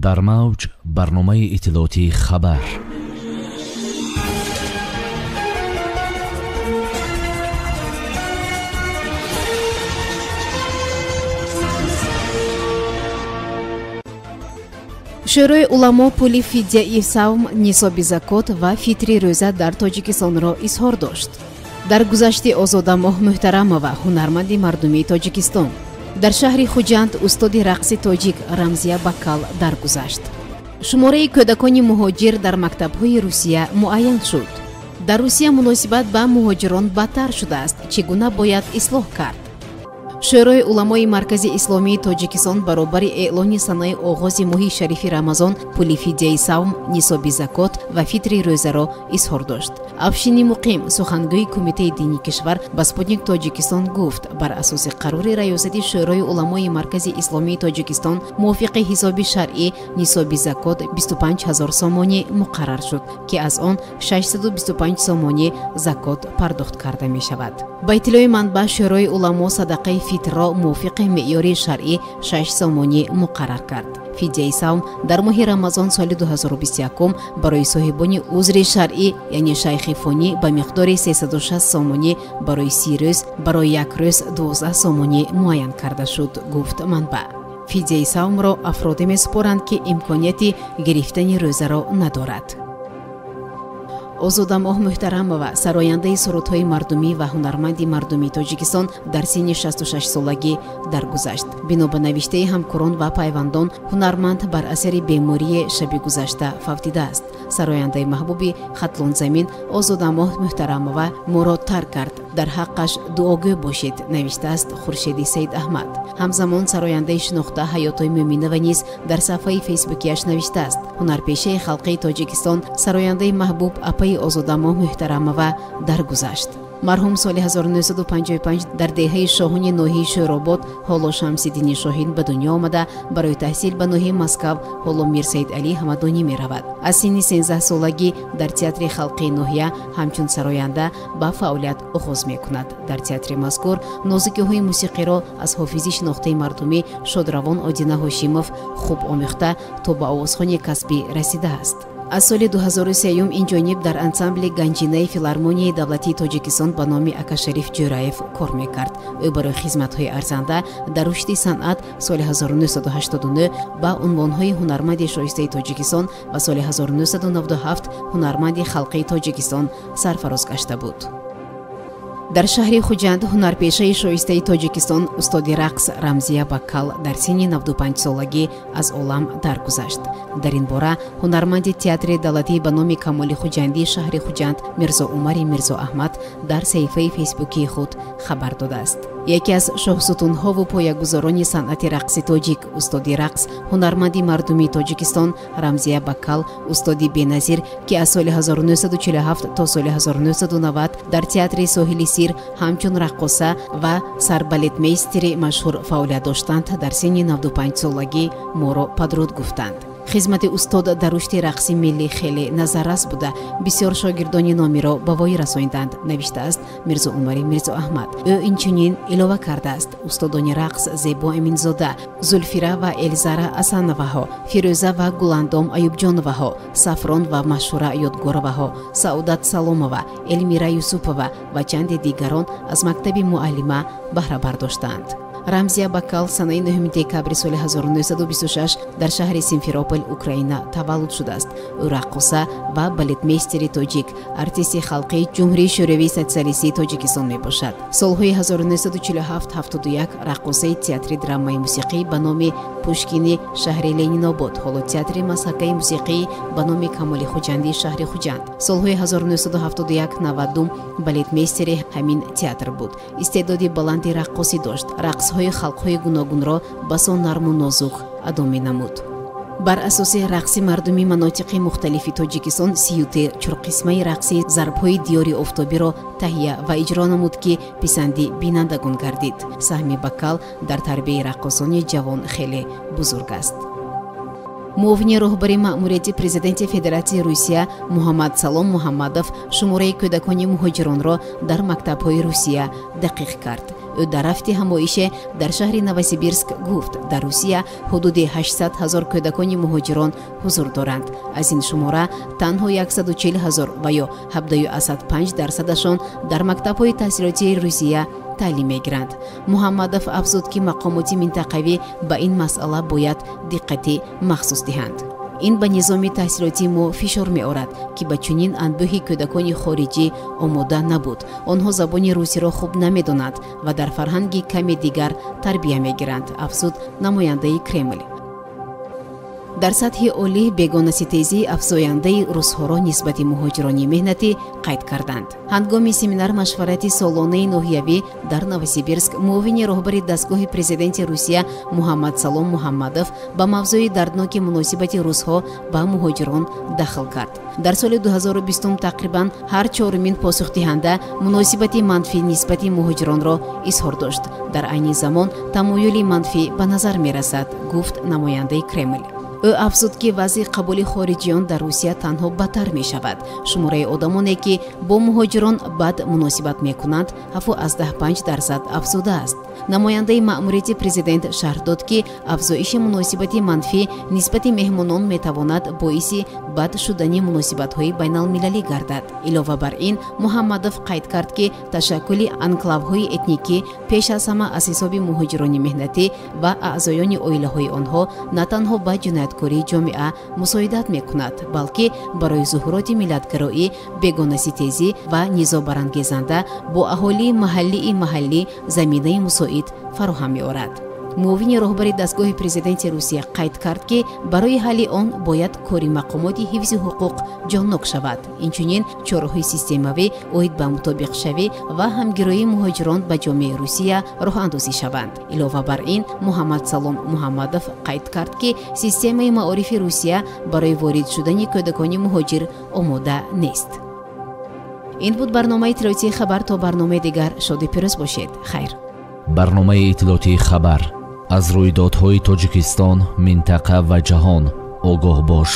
Дар мавҷ барномаи иттилоотии хабар. Шӯрои уламо пули фидияи савм, нисоби закот ва фитри рӯза дар Тоҷикистонро изҳор дошт. Дар гузашти Озодамоҳ Муҳтарамова, ҳунарманди мардумии Тоҷикистон. Дар шаҳри Хуҷанд устоди рақси тоҷик Рамзия Баккал даргузашт. Шумораи кӯдакони муҳоҷир дар мактабҳои Русия муайян шуд. Дар Русия муносибат ба муҳоҷирон бадтар шудааст. Чӣ гуна бояд ислоҳ кард? Шӯрои уламои Маркази Исломии Тоҷикистон баробари эълони санаи оғози моҳи шарифи Рамазон пули фидияи савм, нисоби закот ва фитри рӯзаро изҳор дошт. Афшини Муқим, сухангӯи Кумитаи динии кишвар, ба Спутник Тоҷикистон гуфт, бар асоси қарори Раёсати Шӯрои уламои Маркази Исломии Тоҷикистон мувофиқи ҳисоби шаръӣ нисоби закот 25 ҳазор сомонӣ муқаррар шуд, ки аз он 625 сомонӣ закот пардохт карда мешавад. Ба иттилои манбаъ, Шӯрои уламо садақаи фитрро мувофиқи меъёри шаръӣ 6 сомонӣ муқаррар кард. Фидияи савм дар моҳи Рамазон соли 2021 барои соҳибони узри шаръӣ, яъне шайхи фонӣ, ба миқдори 360 сомонӣ барои 30 рӯз, барои як рӯз 12 сомонӣ муайян карда шуд, гуфт манбаъ. Фидияи савмро афроде месупоранд, ки имконияти гирифтани рӯзаро надорад. Озодамоҳ Муҳтарамова, сарояндаи сурудҳои мардумӣ ва ҳунарманди мардумии Тоҷикистон, дар синни 66 солагӣ даргузашт. Бино ба навиштаи ҳамкорон ва пайвандон, ҳунарманд бар асари бемории шаби гузашта фавтидааст. Сарояндаи маҳбуби Хатлонзамин Озодамоҳ Муҳтарамова моро тарк кард. Дар ҳаққаш дуогӯ бошед, навиштааст Хуршеди Саид Аҳмад. Ҳамзамон сарояндаи шинохта Ҳаётой Мӯминова низ дар саҳфаи фейсбукиаш навиштааст: ҳунарпешаи халқии Тоҷикистон, сарояндаи маҳбуб апаи Озодамоҳ Муҳтарамова даргузашт. Марҳум соли 1955 дар деҳаи Шоҳуни ноҳияи Шӯробод, ҳоло Шамсиддини Шоҳин, ба дунё омада, барои таҳсил ба ноҳияи Москав, ҳоло Мирсаид Алӣ Ҳамадонӣ меравад. Аз синни 13 солагӣ дар театри халқии ноҳия ҳамчун сароянда ба фаъолият оғоз мекунад. Дар театри мазкур нозукиҳои мусиқиро аз ҳофизи шинохтаи мардумӣ шодравон Одина Ҳошимов хуб омӯхта, то ба овозхони касбӣ расидааст. Аз соли 2003 инҷониб дар ансамбли Ганҷинаи филармонияи давлатии Тоҷикистон ба номи Акашариф Ҷӯраев кор мекард. Ӯ барои хизматҳои арзанда дар рушди санъат соли 1989 ба унвонҳои ҳунарманди шоистаи Тоҷикистон ва соли 1997 ҳунарманди халқии Тоҷикистон сарфароз гашта буд. Дар шаҳри Хуҷанд ҳунарпешаи шоистаи Тоҷикистон, устоди рақс Рамзия Баккал дар синни 95 солагӣ аз олам даргузашт. Дар ин бора ҳунарманди театри давлатӣ ба номи Камоли Хуҷандӣ шаҳри Хуҷанд Мирзоумари Мирзоаҳмад дар саҳифаи фейсбукии худ хабар додааст. Яке аз шоҳсутунҳову поягузорони санъати рақси тоҷик, устоди рақс, ҳунарманди мардумии Тоҷикистон Рамзия Баккал, устоди беназир, ки аз соли 1947 то соли 1990 дар театри соҳили Сир ҳамчун раққоса ва сарбалетмейстери машҳур фаъолият доштанд, дар синни 95 солагӣ моро падруд гуфтанд. Хизмати устод дар рушди рақси миллӣ хеле назаррас буда, бисёр шогирдони номиро ба воя расонданд, навиштааст Мирзоумари Мирзоаҳмад. Ӯ инчунин илова кардааст: устодони рақс Зебо Аминзода, Зулфира ва Элзара Асановаҳо, Фирӯза ва Гуландом Аюбҷоноваҳо, Сафрон ва Машҳура Ёдгороваҳо, Саодат Саломова, Элмира Юсупова ва чанде дигарон аз мактаби муаллима баҳра бардоштанд. Рамзия Баккал санаи 9 декабри соли 1926 дар шаҳри Симферопол, Украина таваллуд шудааст. Ӯ раққоса ва балетмейстери тоҷик, артисти халқии Ҷумҳурии Шӯравии Социалистии Тоҷикистон мебошад. Солҳои 1947-71 раққосаи театри драмаи мусиқӣ ба номи Пушкини шаҳри Ленинобод, ҳоло театри масхакаи мусиқӣ ба номи Камоли Хуҷандӣ шаҳри Хуҷанд. Солҳои 1971-92 балетмейстери ҳамин театр буд. Истеъдоди баланди раққосӣ дошт. Рақсҳои халқҳои гуногунро басо нарму нозук адо менамуд. Бар асоси рақси мардуми манотиқи мухталифи Тоҷикистон сиюте чорқисмаи рақси зарбҳои диёри офтобиро таҳия ва иҷро намуд, ки писанди бинандагон гардид. Саҳми Баккал дар тарбияи раққосони ҷавон хеле бузург аст. Муовини роҳбари маъмурияти президенти Федератсияи Русия Муҳаммадсалом Муҳаммадов шумораи кӯдакони муҳоҷиронро дар мактабҳои Русия дақиқ кард. Ӯ дар рафти ҳамоише дар шаҳри Новосибирск гуфт, дар Русия ҳудуди 800 ҳазор кӯдакони муҳоҷирон ҳузур доранд. Аз ин шумора танҳо 140 ҳазор ва ё 17,5 дарсадашон дар мактабҳои таҳсилотии Русия таълим мегиранд. Муҳаммадов афзуд, ки мақомоти минтақавӣ ба ин масъала бояд диққати махсус диҳанд. Ин ба низоми таҳсилотии мо фишор меорад, ки ба чунин анбӯҳи кӯдакони хориҷӣ омода набуд. Онҳо забони русиро хуб намедонанд ва дар фарҳанги каме дигар тарбия мегиранд, афзуд намояндаи Кремл. Дар сатҳи олӣ бегонаситезии афзояндаи русҳоро нисбати муҳоҷирони меҳнатӣ қайд карданд. Ҳангоми семинар машварати солонаи ноҳиявӣ дар Новосибирск муовини роҳбари дастгоҳи президенти Русия Муҳаммадсалом Муҳаммадов ба мавзӯи дардноки муносибати русҳо ба муҳоҷирон дахл кард. Дар соли 2020 тақрибан ҳар чорумин посухдиҳанда муносибати манфӣ нисбати муҳоҷиронро изҳор дошт. Дар айни замон тамоюли манфӣ ба назар мерасад, гуфт намояндаи Кремл. Ӯ афзуд, ки вазъи қабули хориҷиён дар Русия танҳо бадтар мешавад. Шумораи одамоне, ки бо муҳоҷирон бад муносибат мекунанд, 7,5% афзудааст. Намояндаи маъмурияти президент шарҳ дод, ки афзоиши муносибати манфӣ нисбати меҳмонон метавонад боиси бад шудани муносибатҳои байналмилалӣ гардад. Илова бар ин, Муҳаммадов қайд кард, ки ташаккули анклавҳои этникӣ пеш аз ҳама аз ҳисоби муҳоҷирони меҳнатӣ ва аъзоёни оилаҳои онҳо на танҳо ба ҷинояткории ҷомеа мусоидат мекунад, балки барои зуҳуроти миллатгароӣ, бегонаситезӣ ва низобарангезанда бо аҳолии маҳаллии маҳаллӣ заминаи мусоид фароҳам меорад. Муовини роҳбари дастгоҳи президенти Русия қайд кард, ки барои ҳалли он бояд кори мақомоти ҳифзи ҳуқуқ ҷоннок шавад. Инчунин чораҳои системавӣ оид ба мутобиқшавӣ ва ҳамгироии муҳоҷирон ба ҷомеаи Русия роҳандозӣ шаванд. Илова бар ин, Муҳаммадсалом Муҳаммадов қайд кард, ки системаи маорифи Русия барои ворид шудани кӯдакони муҳоҷир омода нест. Ин буд барномаи иттилоотии хабар. То барномаи дигар шоду пирӯз бошед. Хайр. Барномаи иттилоотии хабар аз рӯйдодҳои Тоҷикистон, минтақа ва ҷаҳон огоҳ бош.